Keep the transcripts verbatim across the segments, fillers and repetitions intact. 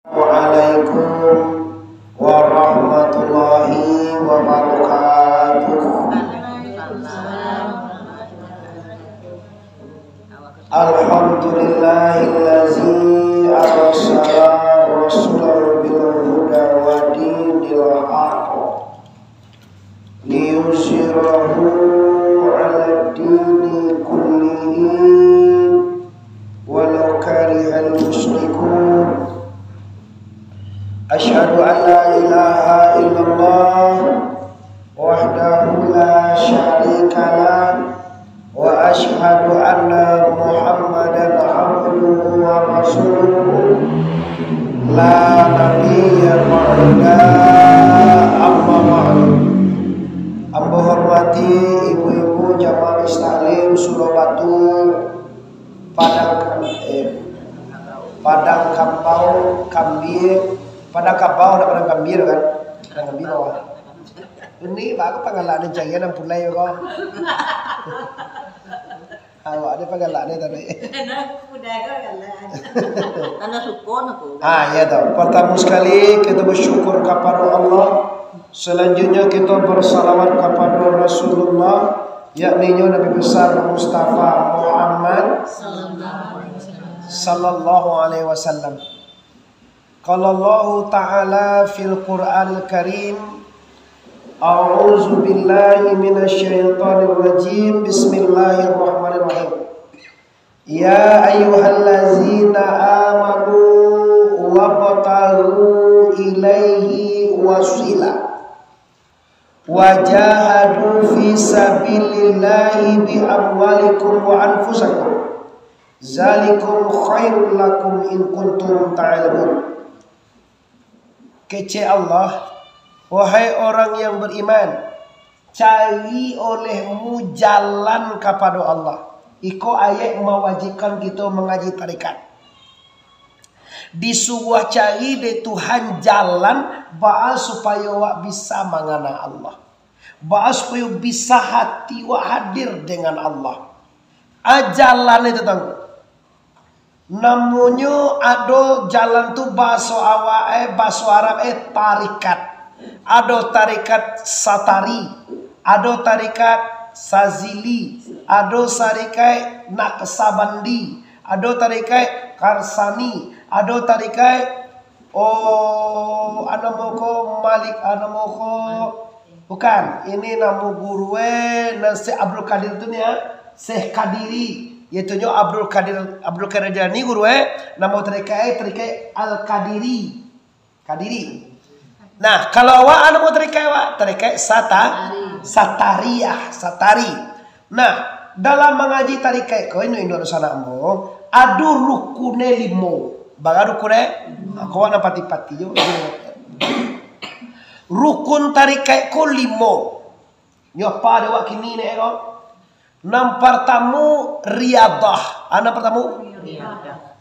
Waalaikum warahmatullahi wabarakatuh. Alhamdulillahillazi arsala rasulahu bil huda wa dinil haq liyuzhirahu ala dini kullihi walau karihal musyrikun. Asyhadu an la ilaha illallah wahdahu la syarikalah, wa asyhadu anna Muhammadan abduhu wa rasuluh, la nabiyya ba'da, amma ba'du. Ambo hormati ibu-ibu jamaah Islam Suro Batu, Padang Kam-, eh, Padang Kambau, Kambie, Padang Kabau, ada Padang Kambie kan? Padang Kambie bawah. Ini baru panggalaan cari nan pulai ko. Awak ada panggalaan tadi. Tanah suko nak. Ah, ya tau. Pertama sekali kita bersyukur kepada Allah. Selanjutnya kita bersalawat kepada Rasulullah, yakninyo Nabi besar Mustafa Muhammad sallallahu alaihi wasallam. Qala Allahu ta'ala fil Qur'anil Karim, a'udzu billahi minasy syaithanir rajim. Bismillahirrahmanirrahim. Ya ayyuhallazina amanu wabtaghu ilaihi wasilah. Wajahadu fi sabilillahi bi amwalikum wa anfusakum. Zalikum khairul lakum in kuntum ta'lamun. Kecek Allah, wahai orang yang beriman, cari olehmu jalan kapado Allah. Iko ayat mawajibkan kito mangaji tarekat. Disuruah cari dek Tuhan jalan baa supayo awak bisa mangana Allah. Baa supayo bisa hati awak hadir dengan Allah. A jalan itu tangku. Namonyo ado jalan tu baso awak eh, baso Arab eh tarikat. Ado tarikat Satari, ado tarikat Sazili, ado tarikat Naqsabandi, ado tarikat Karsani, ado tarikat, oh, anu namo ko Malik, anu namo ko bukan, ini namo guru eh, nan Syekh Abdul Qadir tu ni ah, Syekh Kadiri, yaitu nyo Abdul Qadir, Abdul Qadir Jailani guru eh, namo tarikat eh, tarikat Al-Qadiri. Kadiri. Nah, kalau awak anu mau tarikai awak, tarikai sata, satariah, satari. Nah, dalam mangaji tarikai ko, indo-indo sanak ambo, ado rukunnya limo. Bara rukunnya? Nah, ko awak nan pati-pati jo. Rukun tarikai ko limo. Nyo apa dek awak kini ni ko? Nan partamo riadah. Ah, nan partamo? Riadah.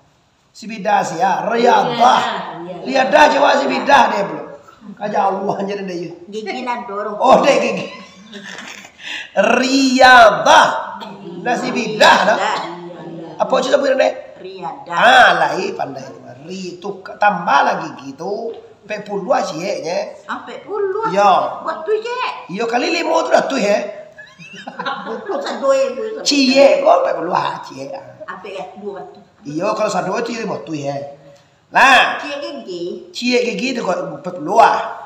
Sibidah sia, riadah. Riadah. Riadah jawab sibidah deh pulo. Ka jauah jadi deh. Gigi nan dorong. Oh, deh gigi. Riadah. Nah, sibidah dah. Riadah. Apa cakap deh? Riadah. Ah, lai pandai tu. Ri tu tambah lagi gitu. Pek puluah cieknyo. Ah, pek puluah. Yo. Buat tu ciek. Iyo, kali limo tu dah tu, eh. Buku sadoi tu. Ciek ko pek puluah, ciek. Ampek ya, dua ratus. Iyo, kalau sadoi tu limo tu, eh. Nah. Ciek gigi. Ciek gigi tu ko pek puluah.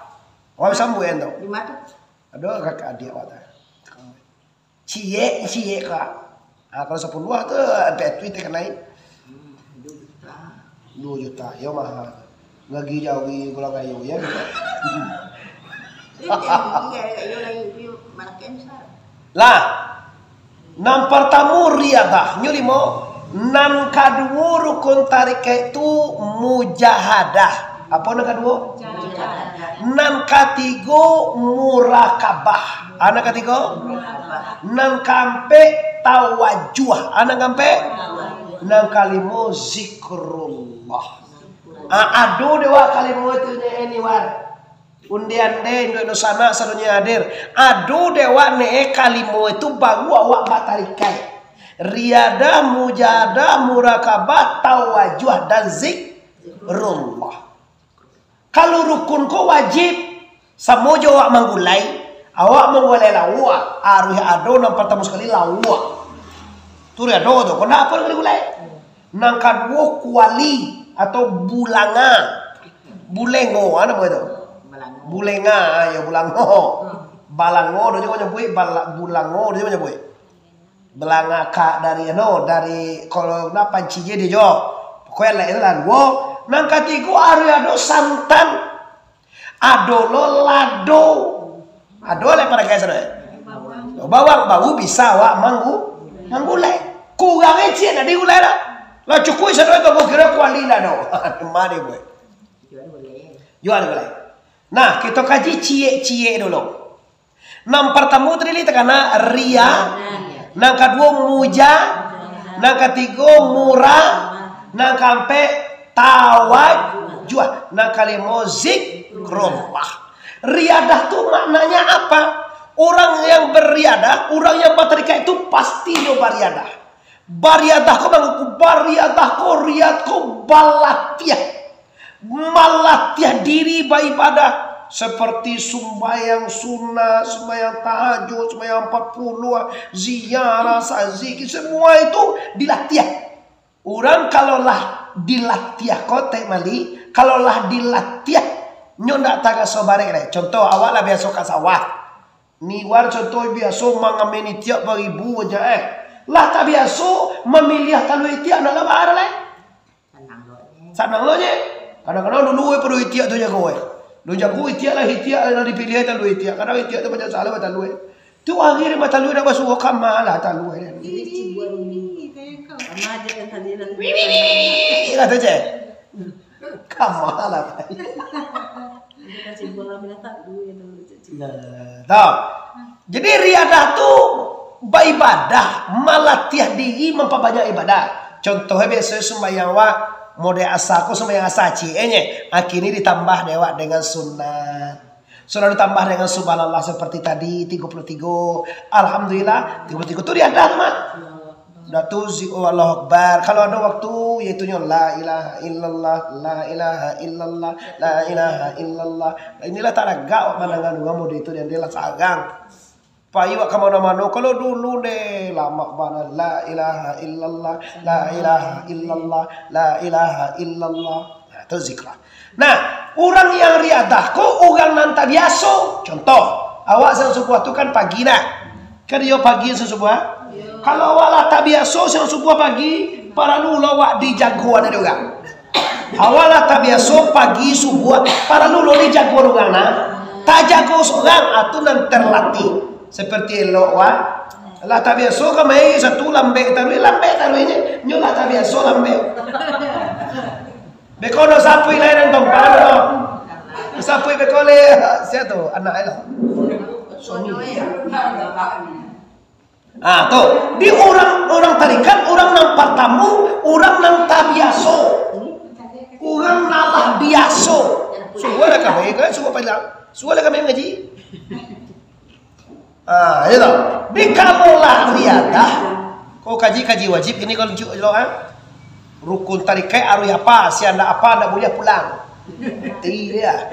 Awak sambuik tu. Di mana tu? Aduh, kakak adik awak tu. Ciek, ciek, Kak. Ah, kalau sapuluah tu, ampek tu kita kanai. Hmm, dua juta. Dua juta, yo mahal. Gagi jawi pulang kayu, ya. Itu yang gigi, ya, kayu lain, kayu malah cancer. Lah, nan partamo riadah, nyo limo. Nan kaduo rukun tarikat tu mujahadah. Apa nan kaduo? Mujahadah. Nan katigo murakabah. Ah, nan katigo? Murakabah. Nan kaampek tawajuah. Ah, nan kaampek? Tawajuah. Nan kalimo zikrullah. Ah, ado dek wak kalimo tu nyo, eh, ni, wan. Undian deh, induak dunsanak sadonyo hadir. Ado dek wak ne, eh, kalimo tu baru awak batarikai. Riadah, mujahadah, murakabah, tawajuah, dan zikrullah. Kalau rukun ko wajib, samo jo awak manggulai, awak manggulai lauak, aruih ado nan partamo sakali lauak. Tu ado tu, kok ndak apo nan digulai. Nan kaduo kuali atau bulanga. Bulengo, a namo itu? Bulenga, yo bulango. Balango, ado juo nyabuik, bala-, bulango, ado juo nyabuik. Balanga ka dari, anu, dari, kalau nak panci je dia jo. Pokoknya lain lah, duo. Nan katigo, aruih ado santan. Ado lo lado. Ado lah pada guys, ado. Bawang, baru bisa awak manggu-, manggulai. Kurang ciek nak digulai dah. Lah cukuik sado tu, aku kira kuali lah dah. Mari, boy. Jual digulai. Nah, kita kaji ciek-ciek dulu. Nan partamo tadi lai takana ria, nan kaduo muja, nan katigo murah, nan kaampek tawajuah, nan kalimo zikrullah. Riadah tu maknanya apa? Orang yang bariadah, orang yang batarikat itu pasti nyo bariadah. Bariadah ko mangaku, bariadah ko, riad ko balatiah. Malatiah diri baibadah, seperti sumbayang sunat, sumbayang tahajud, sumbayang ampek puluah, ziarah, sazikir, semua itu dilatiah. Urang kalau lah dilatiah ko, tek mali, kalau lah dilatiah, nyo ndak taraso barek lai. Contoh, awak lah biaso ka sawah. Niwar contoh biaso mangamen itiak baribu aja, eh. Lah tabiaso mamiliah talua itiak, nak lah baa lai. Sanang lo je. Kadang-kadang dulu, eh, pado itiak tu jago, eh. Lu jago itiak lah, itiak lah dipiliah talua itiak. Kadang itiak tu banyak salah, talua, eh. Tu hari dia talua dah basuo, kama lah talua, eh. Ih, kayak kau. Sama aja yang tadi lah. Wih, wih, wih, wih, kata je. Kama lah. Dia kasih bola binatang, duit tu. Nah, tau. Jadi riadah tu baibadah, malatiah diri mampabanyak ibadah. Contohnya biasanya sumbayang awak, model asa ko sumbayang asa ciek, eh, nye. Akhirnya ditambah dek awak dengan sunat. Sudah ditambah dengan subhanallah seperti tadi, tiga puluh tiga. Alhamdulillah, tiga puluh tiga tu riadah tu mah. Dah tu zi-, oh, Allahu Akbar. Kalau ada waktu, yaitunyo la ilaha illallah, la ilaha illallah, la ilaha illallah. Inilah taragak awak mandangar urang model itu, dan dia lah sarang. Pai awak ka mano-mano. Kalau dulu deh, lamak bana, la ilaha illallah, la ilaha illallah, la ilaha illallah. Nah, tu zikrah. Nah, urang yang riadah ko urang nan tabiaso. Contoh, awak siang subuah tu kan pagi nah. Kan iyo pagi siang subuah? Kalau awak lah tabiaso siang subuah pagi, paralu lo awak dijago dek urang. Awak lah tabiaso pagi subuah, paralu lo dijago urang nah. Tajago surang, ah, tu nan terlatih. Seperti elok wak. Lah tabiaso ka main satu lambek taruih, lambek taruihnyo. Nyo lah tabiaso lambek. Beko do sapuik lai nan tompang do. Sapuik beko lai, sia tu, anak ai lah. Suami. Ah, tu. Di urang, urang tarikat, urang nan partamo, urang nan tabiaso. Urang nan lah biaso. Suruah lah kami, kan? Suruah panjang. Suruah lah kami ngaji. Ah, iyo tau. Di kalau lah riadah, ko kaji-kaji wajib, kini ko lucu elok, ah. Rukun tarikat aruih apa, sia ndak apa, ndak buliah pulang. Ti dia.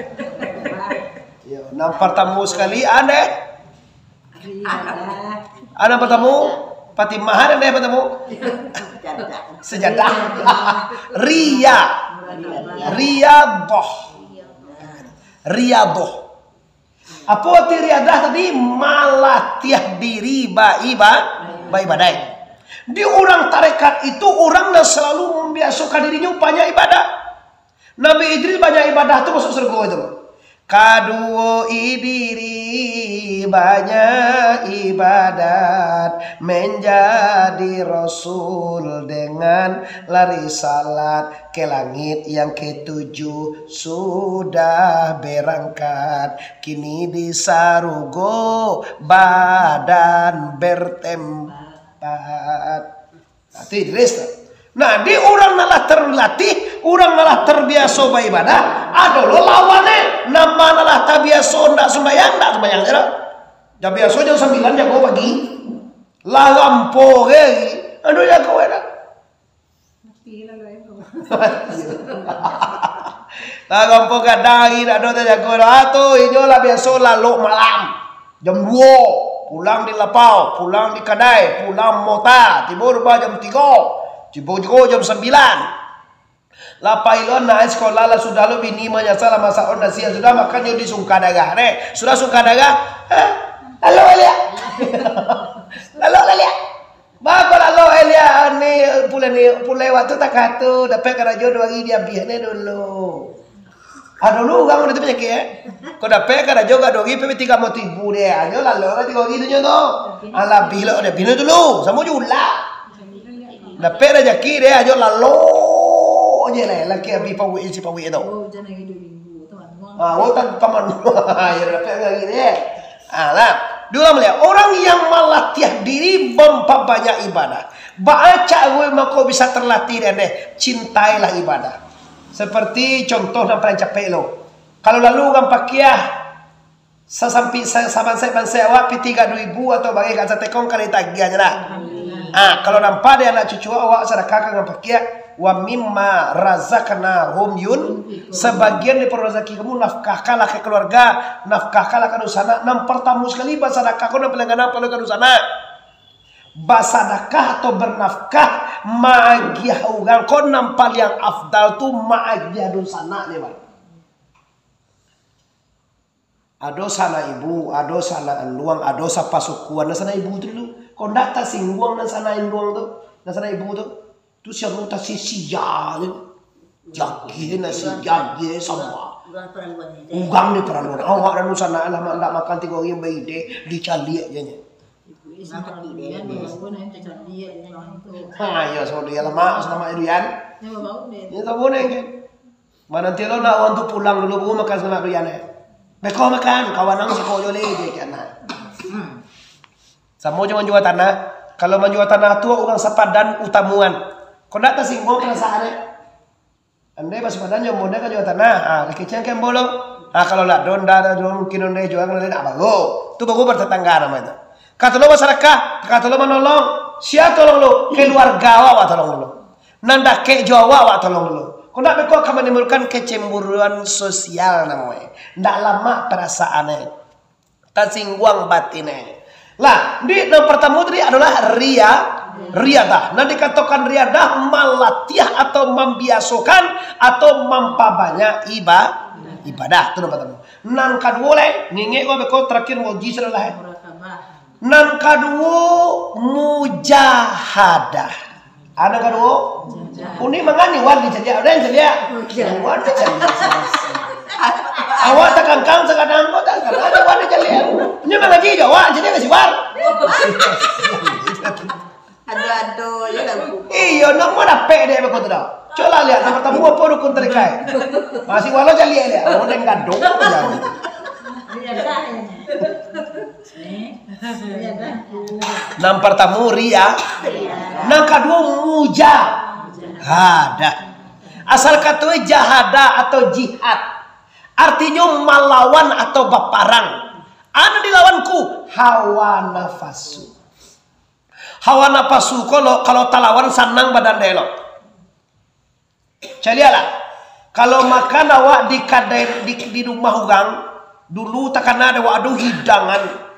Yo, nan partamo sakali, aneh. Anak partamo, Fatimah, aneh partamo. Sajadah. Ria. Riadoh. Riadoh. Apo arti riadah tadi? Malatiah diri baiba-, baibadaik. Di urang tarekat itu, urang nan salalu mambiasokan dirinyo banyak ibadah. Nabi Idris banyak ibadah tu masuk surga itu. Kaduo Idris banyak ibadat, menjadi rasul dengan lari salat. Ke langit yang ketujuh sudah berangkat, kini di sarugo badan bertempat. Nah, tu Idris tu. Nah, di urang nan lah terlatih, urang nan lah terbiaso baibadah, ado lo lawannyo. Nan ma nan lah tabiaso ndak sumbayang, ndak sumbayang je lah. Dah biaso jam sambilan jago pagi, lah lampo hari, ado jago dah. Mati lah, lain tu. Lah, kampuang gadang lagi, ndak ado tajago doh. Ah, tu, inyo lah biaso lalok malam. Jam duo, pulang di lapau, pulang di kadai, pulang mota, tibo rumah jam tigo, tibo juo jam sambilan. Lah pai lo anak sikolah, lah sudah lo bini manyasa, lah masak lo nasi, lah sudah makan yo disungka darah deh. Sudah sungka darah, eh, lalok baliak. Lalok baliak. Bakolah lo, Elia, ni, pulai ni, pulai waktu takah tu, dapek karajo duo hari diabiahnyo dulu. Ah, dulu urang udah tu panyakik, eh. Kok dapek karajo ka duo hari, pe tigo puluah ribu deh. Ajo lah lo kan tigo hari tu nyo tu. Ah, labiah lo deh, bina dulu, samo juo lah. Dapek rajaki deh, ajo lalo je lah, laki abih pawik si pawik tu. Oh, hujan lagi dua minggu tu, Mak. Ah, oh, tak paman. Ya, dapek hari deh. Ah, lah. Diulang baliak, orang yang malatih diri mampabanyak ibadah. Baa caro mako bisa terlatih deh? Cintailah ibadah. Seperti contoh nan paling capek lo. Kalau lalu urang pakiah, sasampi sa-, sabansek-bansek awak pitih ka duo ribu atau bareh ka satekong, ka ditagiah je lah. Ah, kalau nampak dek anak cucu awak sadakah ka urang pakiah, "Wa mimma razaqnahum yun," sabagian daripada razaki kamu nafkahkanlah ka kaluarga, nafkahkanlah ka dunsanak. Nan partamo sakali basadakah ko nan paling ganang pahalo ka dunsanak. Basadakah atau bernafkah, maagiah urang ko nan paliang afdal tu maagiah dunsanak deh, Bang. Ado sanak ibu, ado sanak anduang, ado sapasukuan. Nan sanak ibu tu dulu, kok ndak tasingguang nan sanak anduang tu, nan sanak ibu tu. Tu sia tu tasisia tu. Jagih nasi, jagih samba. Urang diparaluan. Awak dan sanak lah mak ndak makan tigo hari baideh, dicaliak je nyo. Ha, iyo, samo dia lah, Mak, samo Mak Irian. Ini tahu ni kan. Mananti lo nak urang tu pulang dulu, baru makan samo Mak Irian, eh. Beko makan, kawan ang siko jo leh, je kian nah. Samo jo manjua tanah. Kalau manjua tanah tu, urang sapadan utamoan. Kok ndak tasingguang parasaan, eh? Andai basupadan jo ambo, andai ka jua tanah, ah, kecek ka ambo lo. Ah, kalau lah don, dah, dah, mungkin ondeh jua, kan, nak baru. Tu baru bertetangga namo itu. Kato lo masyarakat, kato lo manolong, sia tolong lo, keluarga awak, awak tolong dulu. Nan dakek jo awak, awak tolong dulu. Kok ndak beko akan menimbulkan kecemburuan sosial namo e. Ndak lamak perasaan e. Tasingguang batin e. Lah, di nan partamo tadi adolah ria, riadah. Nan dikatokan riadah, malatiah atau mambiasokan atau mampabanyak iba-, ibadah. Tu nan partamo. Nan kaduo lai, ngingek ko beko terakhir ngoji sudah lah, eh. Nan kaduo, mujahadah. Nan kaduo, uni mangani wan dicaliak, wan dicaliak. Wan dicaliak. Awak takangkang sakadang ko, takangkang ado wan dicaliak. Nyo mangaji jo awak, jadi ka siwar. Ado-ado je lah. Iyo, nak mau dapek dek beko tu dah. Cubolah liek, nan partamo apo rukun tarikai? Masih walau caliak liek. Oh, den gadong aja. Nan partamo ria, nan kaduo mujahadah. Asal kato jahada atau jihad, artinyo malawan atau baparang. Anu dilawanku hawa nafasu. Hawa nafasu ko lo, kalau talawan sanang badan dek lo. Caliaklah, kalau makan awak di kadai, di, di rumah urang, dulu takana dek awak ado hidangan.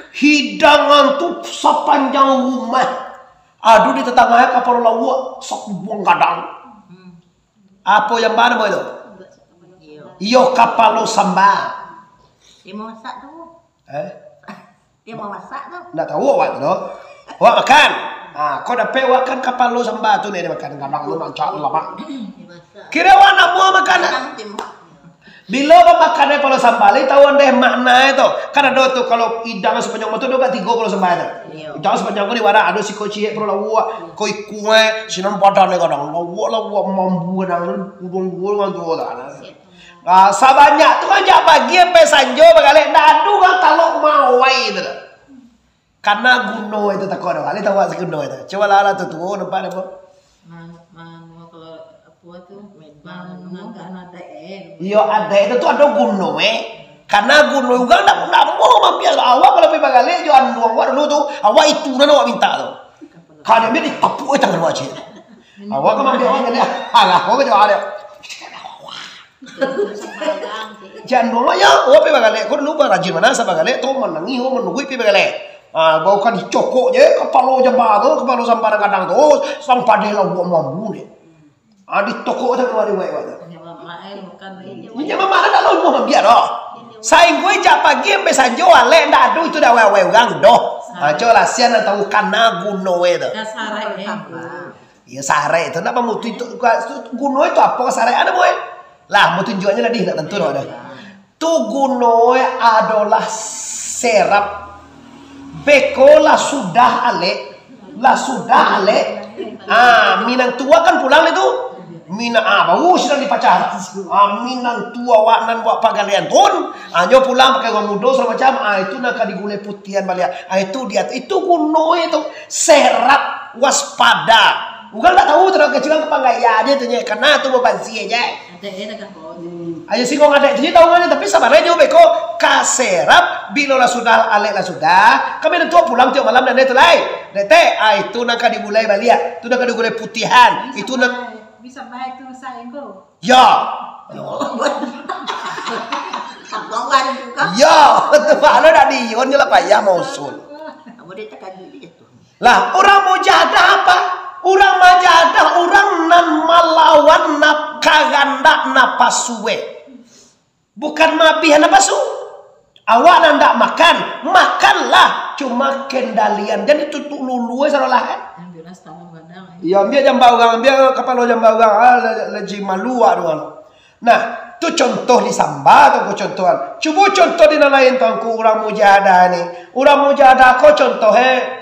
Hidangan tu sapanjang rumah. Ado di tatangah kapalo lauak, sakubuang gadang. Apo nan bana namo itu? Iyo, kapalo samba. Dia mau masak tu. Eh? Dia mau masak tu. Ndak tahu awak tu doh. Awak makan. Ha, kok dapek awak kan kapalo samba tu nih, dia makan. Gadang tu mancak lamak. Dia masak. Kiro awak ndak mau makan. Gadang tim. Bilo awak makan kapalo samba, lai tahu andeh makna itu. Kan ado tu kalau hidangan sapanjang rumah tu ado agak tigo kapalo samba tu. Iyo. Hidangan sapanjang ko di wadah ado siko ciek kapalo lauak, ko ikua, sinan badan gadang. Lauak, lauak mambu gadang. Uduang duo kan tu lah. Siap. Ah, sabanyak tu kan jak pagi sampai sanjo bagalek, ndak ado urang talok mawai tu doh. Kana guno itu tako doh, ale tahu guno itu. Cubolah lah tu, tu nampak apa? Man-, manu kalau apa tu? Man-, mangangkak nadai, eh. Iyo, adaik itu tu ado guno, eh. Kana guno urang ndak, ndak mau mambiak. Awak kalau pai bagalek jo anduang awak dulu tu, awak itu nan awak minta tu. Kada ambiak ditapuk, eh, tangan awak ciek. Awak kan mambiak awak jadi, alah, awak kan jawab dia. Jan dulu yo, oh, pai bagalek. Ko dulu barajin bana, sa bagalek tu, manangih, oh, manunggu pai bagalek. Ah, bau ka dicokok je kapalo jamba tu, kapalo sambaran gadang tu, sampai deh lah buang mambu ni. Ah, ditokok tu kamari buat-buat tu. Inyo mamak lah tak lompoh ambiak doh. Sainggo ijak pagi ampe sanjo alek ndak ado itu dak awai-awai urang doh. Ah, colah sian nan tahu kana guno e tu. Kasarek e. Iyo, sarek tu ndak pamutuih tu, guno itu apo sarek ado, boy? Lah, mau tunjuaknyo lah dih, ndak tantu doh ado. Tu guno e adolah serap. Beko lah sudah alek, lah sudah alek. Ah, minang tua kan pulang itu. Minang, ah, baru sidang dipacah. Ah, minang tua wak nan buat pagalean tun. Ah, nyo pulang pakai urang mudo segala macam. Ah, itu nan ka digulai putihan baliak. Ah, itu dia tu. Itu guno e tu. Serap, waspada. Urang ndak tahu, terang kecil ka panggaya je tu nye. Kana tu babansi je. Ayo singgung adaik tu je tahu nyo, tapi sabananyo beko ka serap, bilo lah sudah, alek lah sudah. Kami nanti pulang tiok malam dan itu lai. Dek te, ah, itu nan ka digulai baliak. Tu nan ka digulai putihan. Itu nan Bisa baik tu sainggo. Ya. Yo, tu malu dak dion je lah payah mausul. Kamu dia tekan diri tu. Lah, urang mujahadah apa? Urang mujahadah urang nan malawan nap-, kahandak napasu e. Bukan mabihan napasu. Awak nan ndak makan, makanlah. Cuma kendalian. Jadi tutup lulu e sadolah e. Yang jelas tanam gadang, eh. Iyo, ambiak jamba urang, ambiak kapalo jamba urang. Ah, le-, leji malu awak tu kan. Nah, tu contoh di samba tu ko contohan. Cubo contoh di nan lain tu ko urang mujahadah ni. Urang mujahadah ko contoh e.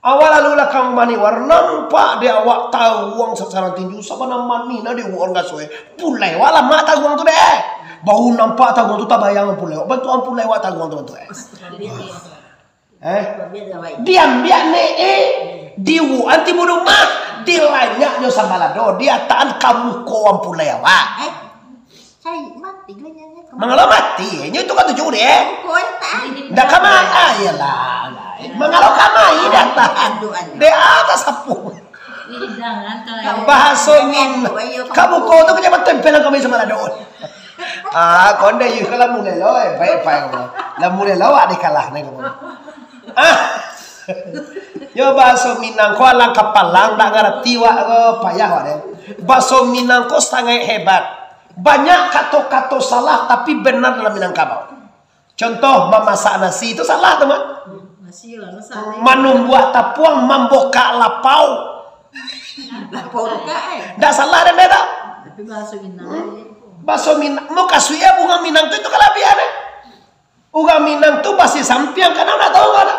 Awak lalu lah ka rumah ni, war nampak dek awak taruang sasaran tinju, sabana manih nah dek urang gaso e. Pulai awak lamak taruang tu dek. Baru nampak taruang tu tabayang pulai awak. Bantuan pulai awak taruang tu bantuan e. Eh? Diambiak nek e. Diuan timbul rumah. Dilanyaknyo sambalado. Diataan ka muko wan pulai awak. Eh? Cai mati lah nyanyi. Mangalo mati, nyo itu kan tujuh deh. Kau tak ada. Ndak ka ma-, ah, iyalah. Mangalo ka mai datang. Di atas sapu. Ini jangan kalau Bahaso Min-, kamu kau tu kejabatan pelang kami sama ladon. Ah, konde yu kalau mulai lo, eh, baik, baik. Lah mulai lo, awak dikalah ni kamu. Ah. Yo, bahaso Minang ko alang kapalang, ndak ngarati wak ko, payah wak deh. Bahaso Minang ko sangaik hebat. Banyak kato-kato salah, tapi benar dalam Minangkabau. Contoh, mamasak nasi, itu salah tu, Mak. Nasi lah, masak ni. Manumbuak tapuang, mambokak lapau. Lapau tu kan? Ndak salah, den, dah. Tapi bahaso Minang aja. Bahaso Minang, mukasuik ya, bunga Minang tu, itu kalabihan, eh. Urang Minang tu pasti sampiang, kadang ndak tahu kan.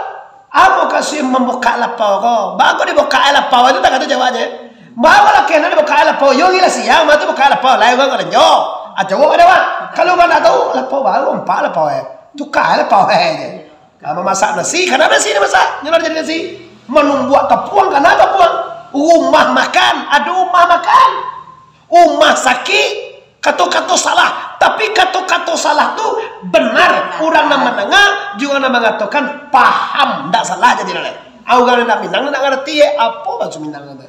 Apo mukasuik mambokak lapau ko? Bagus dibokak ai lapau tu, tak kato jawab je. Baru lah kena dibokak ai lapau, yo gila siang, mah tu bokak ai lapau, lai urang kalanjo. Ah, jawab ada, Mak. Kalau urang ndak tahu, lapau baru, ampak lapau e. Tukar ai lapau e je. Ah, mamasak nasi, kana nasi dimasak? Nyo lah jadi nasi. Manumbuak tapuang, kana tapuang? Rumah makan, ado rumah makan. Umah sakik, kato-kato salah. Tapi kato-kato salah tu benar. Urang nan mandanga, jo urang nan mangatokan paham, ndak salah jadi lalai. Ah, urang nan ndak Minang, ndak ngarati, eh, apo bahaso Minang tu.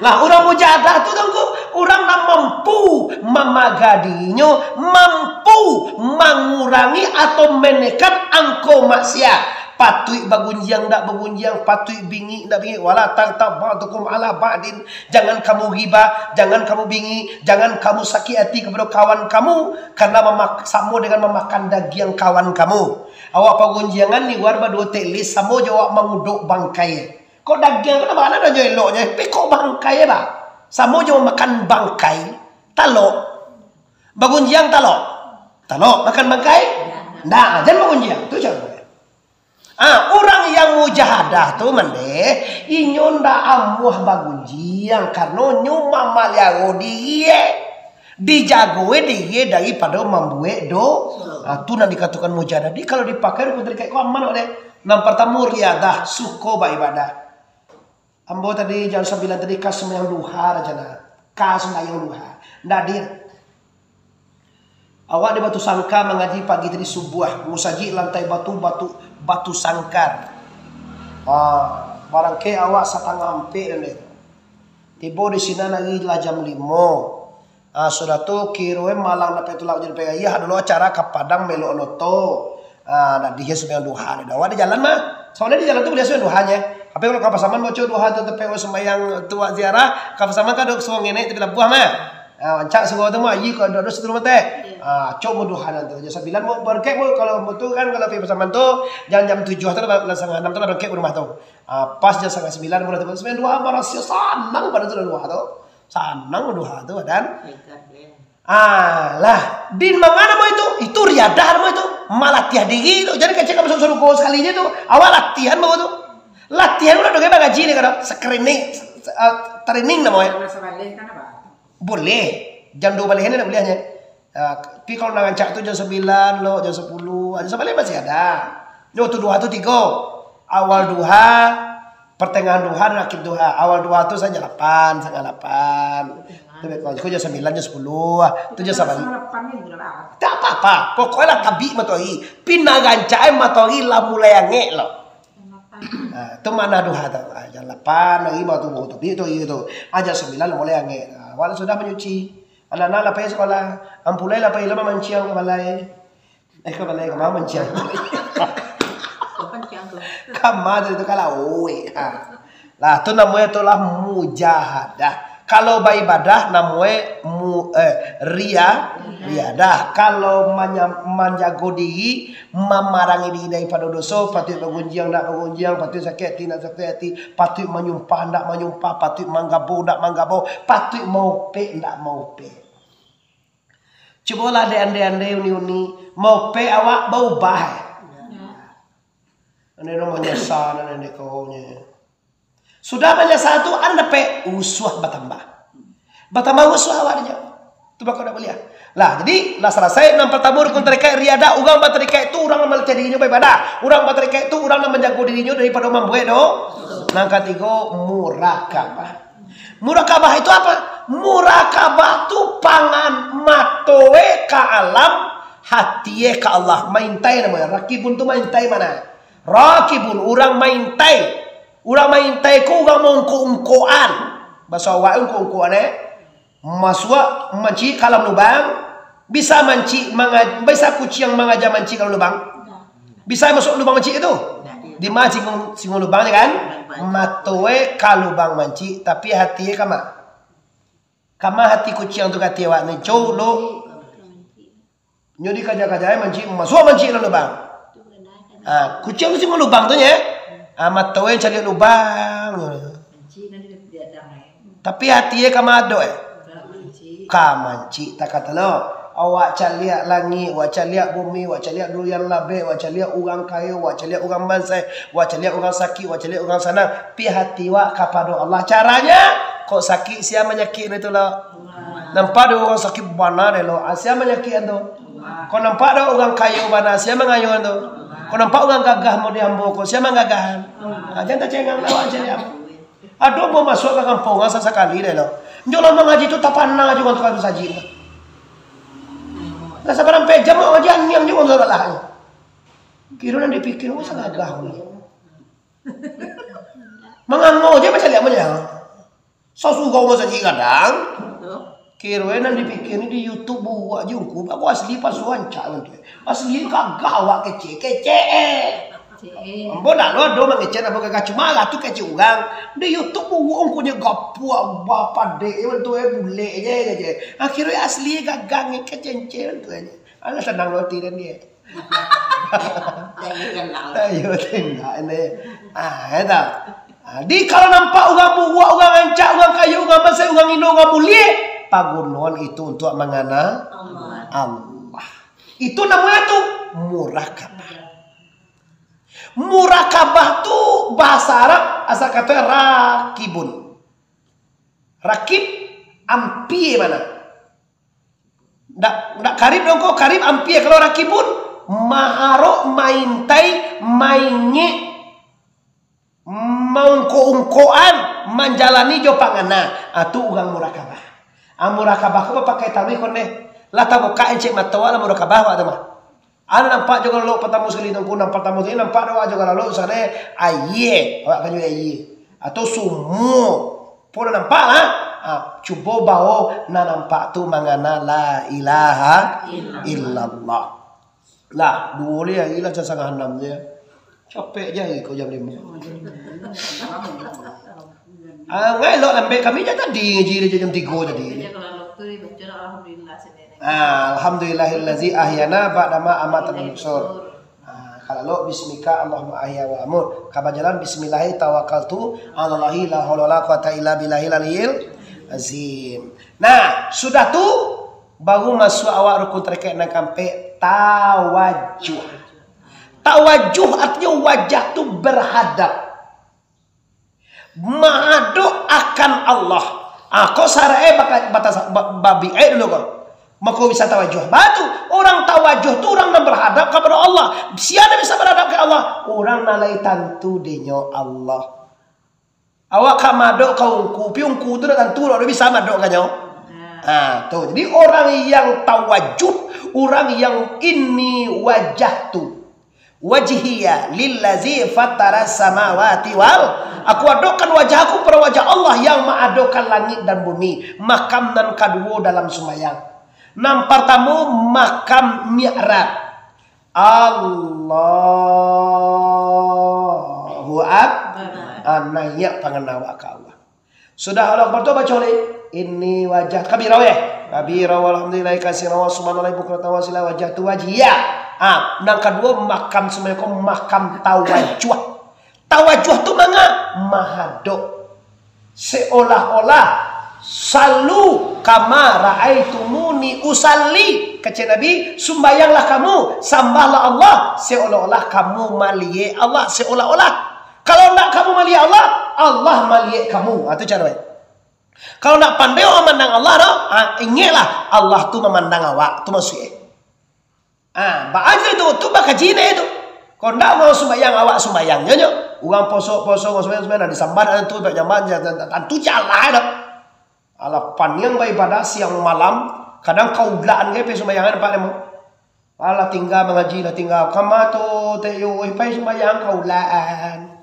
Lah, urang mujahadah tu, Tuangku, urang nan mampu mamaga dirinyo, mampu mangurangi atau menekan angko maksiat. Patuik bagunjiang, ndak bagunjiang, patuik bingik, ndak bingik, wala taghtab ba'dukum ala ba'din. Jangan kamu ghibah, jangan kamu bingik, jangan kamu sakik hati kepada kawan kamu, karena mamak-, samo dengan mamakan dagiang kawan kamu. Awak pagunjiangan liwar baduo telis, samo jo awak mangudok bangkai. Kok dagiang tu ndak bana ado jo eloknyo, tapi kok bangkai, bah? Samo jo mamakan bangkai, talok. Bagunjiang talok. Talok, makan bangkai? Ndak, jan bagunjiang. Tu caro. Ah, urang yang mujahadah tu, mandeh, inyo ndak amuah bagunjiang, karano nyo mamaliaro diri, eh. Dijago, eh, diri daripado mambuek do-, ah, tu nan dikatokan mujahadah. Jadi, kalau dipakai rukun tarikat ko aman, mandeh. Nan partamo, riyadah, suko baibadah. Ambo tadi jam sambilan tadi ka sumbayang duha, rancana. Ka sumbayang duha. Ndak hadir. Awak di Batusangka mangaji pagi tadi subuah. Musajik lantai batu, batu, batu sangkar. Ah, barangkek awak satangah ampek tadi. Tibo di sinan hari lah jam limo. Ah, sudah tu, kironyo malang dapek tulak jadi pegayah adalah acara ka Padang melok loto. Ah, nah, dia sumbayang duha ni. Awak di jalan mah. Soalnya di jalan tu boleh sumbayang duha nyo. Tapi kalau ka Pasaman baca duha tu tapi awak sumbayang tu awak ziarah, ka Pasaman kan ada sungai ngenek tapi labuah mah. Ah, rancak sungai tu mah, ayi kalau ada situ rumah teh. Ah, cok mau duha nanti. Jam sambilan mau berkek mau kalau mau tu kan kalau pergi Pasaman tu jam jam tujuh tu lah, lah setengah enam tu lah berkek rumah tu. Ah, pas jam setengah sembilan mulai tu sumbayang duha, marasa sanang pada tu duha tu. Sanang duha tu badan. Hebat, ya. Ah, lah, din mangana mau itu, itu riadah mau itu, malatiah diri tu. Jadi kecek masuk surga sekali je tu. Awak latihan mau tu. Latihan udah dong bagaji ni kalau screening, eh, training namanya. Kalau sabaleh kan apa? Boleh. Jam dua baleh ni nak boleh aja. Ah, tapi kalau nak rancak tu jam sembilan lo, jam sepuluh, jam sabaleh masih ada. Nyo tu duha tu tigo. Awal duha, pertengahan duha dan akhir duha. Awal duha tu saja lapan, setengah lapan. Tapi kalau jam sembilan, jam sepuluh, tu jam sabaleh. Setengah lapan ni udah lah. Tak apa-apa. Pokoknya lah tabik matohari. Pina rancak eh matohari lah mulai angek lo. Setengah lapan. Ah, tu mana duha tu? Ah, jam lapan hari baru tu, baru tabik tu hari tu. Ah, jam sembilan lah mulai angek. Ah, awak sudah manyuci. Anak-anak lah pai sekolah. Ampulai lah pai lah mamanciang ka balai. Eh, ka balai, ka ma manciang? Kau kan ciang tu. Ka ma tadi tu, ka lauik. Ha. Lah, tu namonyo tu lah mujahadah. Kalau baibadah, namonyo mu-, eh, ria, riadah. Kalau manya-, manjago diri, mamarangi diri daripado doso, patuik bagunjiang, ndak bagunjiang, patuik sakik ati, ndak sakik ati, patuik manyumpah, ndak manyumpah, patuik manggabo, ndak manggabo, patuik maupek, ndak maupek. Cubolah dek andai-andai uni-uni, maupek awak baubah, eh. Ya. Andai no manyasa, andai dek kawanyo. Sudah manyasa tu, andai dapek usuah batambah. Batambah usuah awak dinyo. Tu bako dak buliah. Lah, jadi lah salasai nan partamo rukun tarikaik riadah, urang batarikaik tu urang nan malatiah dirinyo baibadah. Urang batarikaik tu urang nan manjago dirinyo daripado mambuek do. Nan katigo, murakabah. Murakabah itu apa? Murakabah tu pangan matoe ka alam, hatie ka Allah. Maintai namonyo. Rakibun tu maintai mana? Rakibun, urang maintai. Urang maintai ko urang maungkok-ungkokan. Baso awak ungkok-ungkokan, eh? Masuak mancik ka dalam lubang, bisa mancik manga-, bisa kuciang mangaja mancik ka dalam lubang? Bisa masuak lubang mancik itu? Di ma singo, singo lubang ni kan? Matoe ka lubang mancik, tapi hatie ka ma? Ka ma hati kuciang tu ka hati awak ni? Colo. Nyo dikaja-kaja mancik, masuak mancik dalam lubang. Ah, kuciang tu singo lubang tu nyo. Ah, matoe caliak lubang. Tapi hatie ka ma ado, eh? Ka mancik, takah tu lo. Awak caliak langik, awak caliak bumi, awak caliak durian labek, awak caliak urang kayo, awak caliak urang bansaik, awak caliak urang sakik, awak caliak urang sanang. Pi hati awak kapado Allah. Caranya, kok sakik sia manyakik itu lo. Nampak do urang sakik bana deh lo. Ah, sia manyakik tu. Kok nampak do urang kayo bana, sia mangayo tu. Kok nampak urang gagah model ambo ko, sia manggagahan. Ah, jan tacengang lah, awak caliak. Ado mau masuak ka kampuang, ah, sasakali deh lo. Nyo lah mangaji tu tapana juo tukang sajik tu. Lah sabarang pejam mau ngaji angiang juo salah. Kiro nan dipikir, oh, sagagah ni. Mangango je macam liak macam. Sasugau masajik gadang. Kiro nan dipikir ni di YouTube buak je ungku. Aku asli pasu rancak kan tu. Asli gagah awak kecek, kecek eh. Ambo nak lo ado mangecek, ambo gagah cuma lah tu kecek urang. Di YouTube buak ungku je gapuak, bapadek je tu eh, bulek je, je. Akhirnya asli gagah ngecek cencel tu aja. Alah, sanang lo hati dan dia. Tayo tingga ni. Ah, ya tak? Ah, di kalau nampak urang buruak, urang rancak, urang kayo, urang bansaik, urang ino, urang mulie, pagunoan itu untuk mangana Allah. Itu namanya tu murakabah. Murakabah tu bahasa Arab asal kato rakibun. Rakib ampia mana? Ndak, ndak karib dong ko, karib ampia. Kalau rakibun, maharok, maintai, maingek, maungkok-ungkokan, manjalani jo pangana. Ah, tu urang murakabah. Ah, murakabah ko bapakai taruih kon deh. Lah tabukak encek mato lah murakabah awak tu mah. Anu nampak jo galok partamo sakali tu, nan partamo tu nampak dek awak jo galok sana aia, awak kan jo aia. Atau sumua. Pun nampak lah. Ah, cubo bao nan nampak tu mangana la ilaha illallah. Lah, duo lai ari lah, cak sangah anam je. Capek je ari ko jam limo. Ah, ngai elok lambek kami je tadi ngaji dari jam tigo tadi. Jadi kalau elok tu dibaca alhamdulillah sendiri. Ah, alhamdulillahillazi ahyana ba'dama amatana wa ilayhi nusyur. Ah, kalau elok bismika Allahumma ahya wa amut. Ka bajalan bismillahi tawakkaltu alallahi la haula wala quwata illa billahil aliyil azim. Nah, sudah tu baru masuak awak rukun tarikek nan kaampek, tawajuh. Tawajuh artinyo wajah tu berhadap. Mahadok akan Allah. Ah, ko sarae baka-, batas-, ba-, babiaik dulu ko. Mako bisa tawajuh. Batu, urang tawajuh tu urang nan berhadap kapado Allah. Sia nan bisa berhadap ka Allah? Urang nan lai tantu dinyo Allah. Awak ka madok ka ungku, pi ungku tu ndak tantu lo, ndak bisa madok ka nyo. Ha, tu. Jadi urang yang tawajuh, urang yang inni wajjahtu wajhiya lillazi fatara samawati wal, aku adokkan wajah aku kepada wajah Allah yang maadokan langit dan bumi. Makam nan kaduo dalam sumbayang. Nan partamo makam mi'raj. Allahu Akbar. Ah, naiak pangan awak ka Allah. Sudah Allahu Akbar tu baco lai, inni wajah kabira, ya. Kabira walhamdulillahi katsira wa subhanallahi bukratan wa asila wajah tu wajhiya. Ah, nan kaduo makam sumbayang ko makam tawajuh. Tawajuh tu manga? Mahadok. Seolah-olah, "Sallu kama raaitumuni usalli," kecek Nabi, "Sumbayanglah kamu, sambahlah Allah, seolah-olah kamu maliek Allah, seolah-olah. Kalau ndak kamu maliek Allah, Allah maliek kamu." Ha, tu caro e. Kalau ndak pandai awak mamandang Allah, doh, ha, ingeklah, Allah tu mamandang awak, tu maksud e. Ah, baa caro tu, tu bakaji nyo tu. Kok ndak mau sumbayang, awak sumbayang nyo, nyo. Urang poso-poso, urang sumbayang, sumbayang, nah, disambat, ah, tu, tak nyaman, ja-, tak, tak, tantu jalan dah. Alah, paniang baibadah siang malam, kadang kaulakan gai pai sumbayang, nampak nyo. Alah, tingga mangaji, lah tingga. Kama tu, teh, yo, eh, pai sumbayang, kaulakan.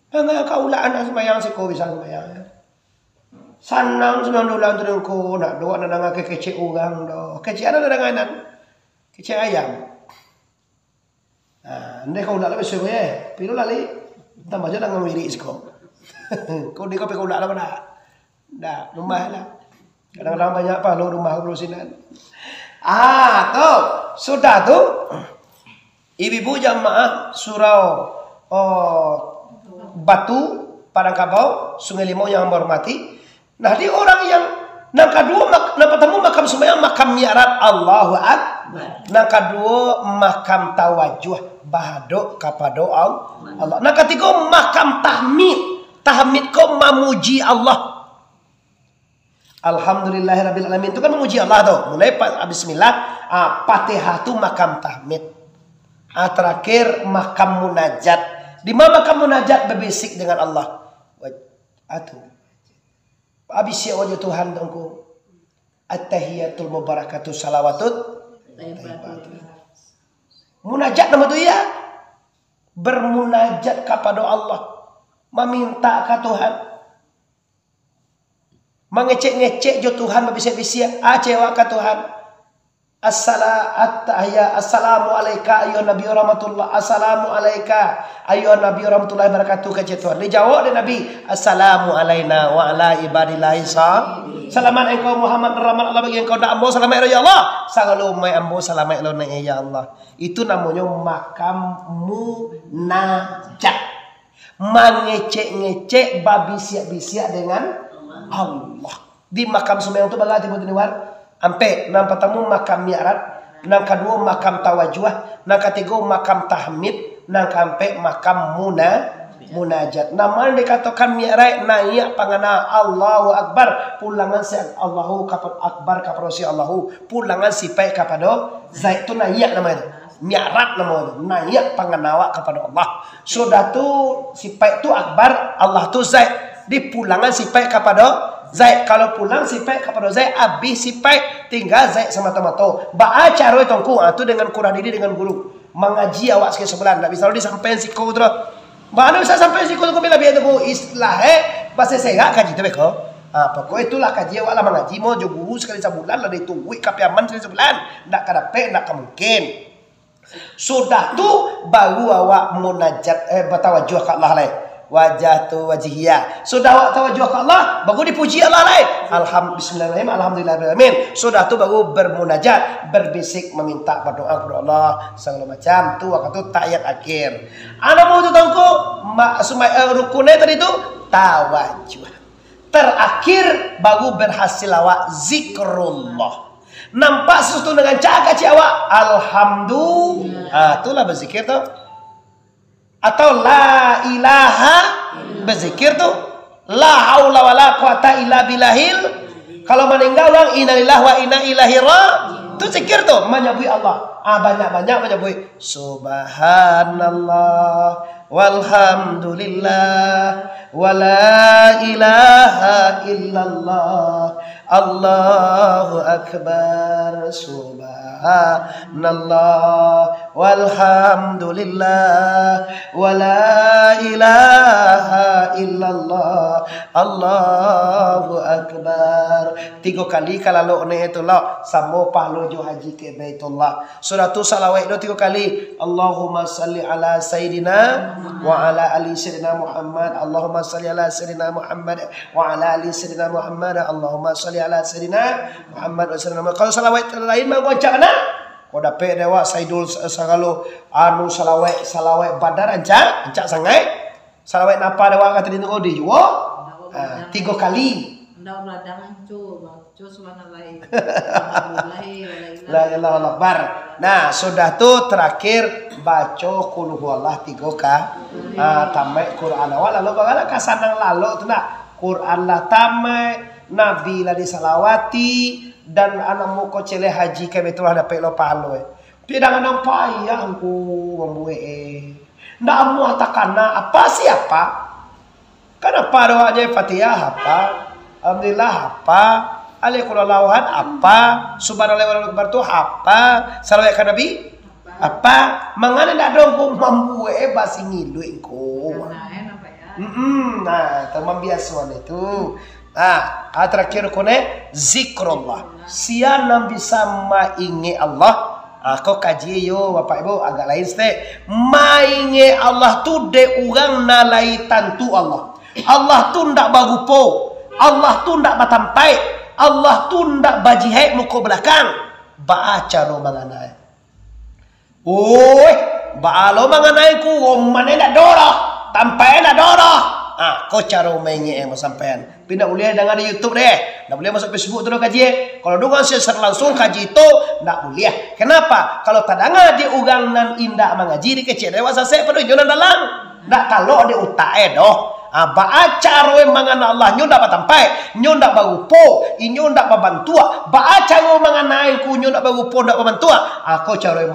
Manga kaulakan, nak sumbayang, siko bisa sumbayang. Sanang, sanang dolan tu, dengko, nak doa, nak danga kecek urang, doh. Kecek anak, nak danga anak. Kecek ayam. Nah, andai kaulak lah bisuak ko, ye. Pilu lali. Tambah je lah ngawirik siko. Kau di kau pai kaulak lah, pada. Dah, rumah lah. Kadang-kadang banyak pahalo rumah ko sinan. Ah, tu. Sudah tu, ibu-ibu jamaah surau, oh, Batu, Padang Kabau, Sungai Limau yang hamba hormati, nah, di urang yang, nan kaduo, mak-, nan partamo makam sumbayang, makam mi'raj, Allahu Akbar. Nan kaduo, makam tawajuh, bahadok kapado Al-, Allah. Nan katigo, makam tahmid. Tahmid ko mamuji Allah. Alhamdulillahirabbil alamin. Tu kan mamuji Allah tu. Mulai pa-, bismillah, ah, Fatihah tu makam tahmid. Ah, terakhir makam munajat. Di ma makam munajat? Babisik dengan Allah. Waj-, ah, tu. Abih siap wajo Tuhan tu, Ngku. At-tahiyatul mubarakatuh salawatut thayyibah. Munajat namo tu, ya? Bermunajat kapado Allah. Maminta ka Tuhan. Mangecek-ngecek jo Tuhan, babisiak-bisiak, ah, cewa ka Tuhan. Assala-, at-, ya, "Assalamu alaika ayyuhan nabi wa rahmatullah. Assalamu alaika ayyuhan nabi wa rahmatullahi wabarakatuh," kecek Tuhan. Dijawab dek Nabi, "Assalamu alaina wa ala ibadillahi sha-." Salamat engkau Muhammad, rahmat Allah bagi engkau. Ndak ambo salamaik lo, ya Allah. Sagalo umaik ambo salamaik lo, naiak, ya Allah. Itu namonyo makam munajat. Mangecek-ngecek, babisiak-bisiak dengan Allah. Di makam sumbayang tu bara tibo tu, Anwar? Ampek. Nan partamo makam mi'raj, nan kaduo makam tawajuh, nan katigo makam tahmid, nan kaampek makam muna-, munajat. Nan mano dikatokan mi'raj, naiak pangana, Allahu Akbar, pulangan si Allahu kapa-, Akbar kapado si Allahu, pulangan sipaik kapado Zaik, tu naiak namo itu. Mi'raj namo tu, naiak pangana awak kapado Allah. Sudah tu, sipaik tu Akbar, Allah tu Zaik. Dipulangan sipaik kapado Zaik. Kalau pulang sipaik kapado Zaik, abih sipaik, tingga Zaik samato-mato. Baa caro itu, Ngku? Ah, tu dengan kurang diri dengan guru. Mangaji awak sakali sabulan, ndak bisa lo disampaian siko tu doh. Baa bisa sampai siko tu, Ngku, bila biar tu, Ngku, istilah, eh, baso Serak kaji tu beko. Ha, pokok itulah kaji awak lah mangaji, mo jo guru sakali sabulan lah, dituruik ka Piaman sakali sabulan. Ndak ka dapek, ndak ka mungkin. Sudah tu, baru awak munajat, eh, batawajuah ka Allah lai. Wajah tu wajihiya. Sudah awak tawajuah ka Allah, baru dipuji Allah lai. Alham-, bismillahirrahmanirrahim, alhamdulillahirrahmanirrahim. Sudah tu baru bermunajat, berbisik, meminta berdoa kepada Allah, segala macam. Tu waktu tahiyat akhir. Anak mau tu tangko, ma-, sumai-, eh, rukunnya tadi tu, tawajuah. Terakhir, baru berhasil awak zikrullah. Nampak sesuatu nan rancak ka cik awak, alhamdulillah. Ah, itulah berzikir tu. Atau la ilaha, berzikir tu. La haula wala quwata illa billahil. Kalau maninggal urang, innalillahi wa inna ilaihi ra-, tu zikir tu, manyabuik Allah. Ah, banyak-banyak manyabuik. Subhanallah, walhamdulillah, wala ilaha illallah, Allahu akbar, subhanallah, walhamdulillah, wala ilaha illallah, Allahu akbar. Tigo kali ka lalok ne tu lo, samo pahalo jo haji ka Baitullah. Sudah tu salawat do tigo kali. Allahumma salli ala sayyidina wa ala ali sayyidina Muhammad. Allahumma salli ala sayyidina Muhammad wa ala ali sayyidina Muhammad. Allahumma salli ala sayyidina Muhammad wa sallam. Kalau salawat lain mah rancak bana. Kau dapek dek awak Saidul sa-, sagalo anu salawat, salawat badar rancak, rancak sangaik. Salawat napa dek awak ka tadi tu, oh, di juo? Ah, tigo kali. Ndak baladangan, cu, cu, subhanallah. Alhamdulillah, wala ilaha La ilaha illallah. Nah, sudah tu terakhir baco Qul Huwallah tigo ka-, ah, tamaik Quran awak, lalu bagalah ka sanang lalok tu nak. Quran lah tamaik, Nabi lah disalawati, dan anak muko celeh haji ka Baitullah dapek lo pahalo, eh. Tapi jangan nampak ayah angku mambuek, eh. Ndak amuah takana apa siapa? Kan apa doanya, Fatihah apa? Alhamdulillah apa? Alif Qul Huwallahu Ahad apa? Subhanallah wallahu akbar tu apa? Salawat ka Nabi apa? Mangana ndak ado ko mambuek, eh, basi ngiluik ko. Mm-mm. Nah, tamam biaso itu. Ah, ah, terakhir ko ne, zikrullah. Sia nan bisa maingek Allah. Ah, ko kaji yo, Bapak Ibu, agak lain saketek. Maingek Allah tu dek urang nan lai tantu Allah. Allah tu ndak barupo. Allah tu ndak batampaik. Allah tu ndak bajihek muko balakang. Baa caro mangana e? Oih, baa lo mangana e ku, roman e ndak ado doh, tampek e ndak ado doh. Ah, ko caro maingek e masampaian. Tapi ndak buliah danga di YouTube deh. Ndak buliah masuk Facebook tu doh kaji e. Kalau danga secara langsung kaji tu, ndak buliah. Kenapa? Kalau tadanga di urang nan indak mangaji, dikecek dek awak sasek pado inyo nan dalam. Ndak talok di utak e doh. Ah, baa caro e mangana Allah, nyo ndak batampaik, nyo ndak barupo, inyo ndak babantuak. Baa caro mangana e ku, nyo ndak barupo, ndak babantuak. Ah, ko caro e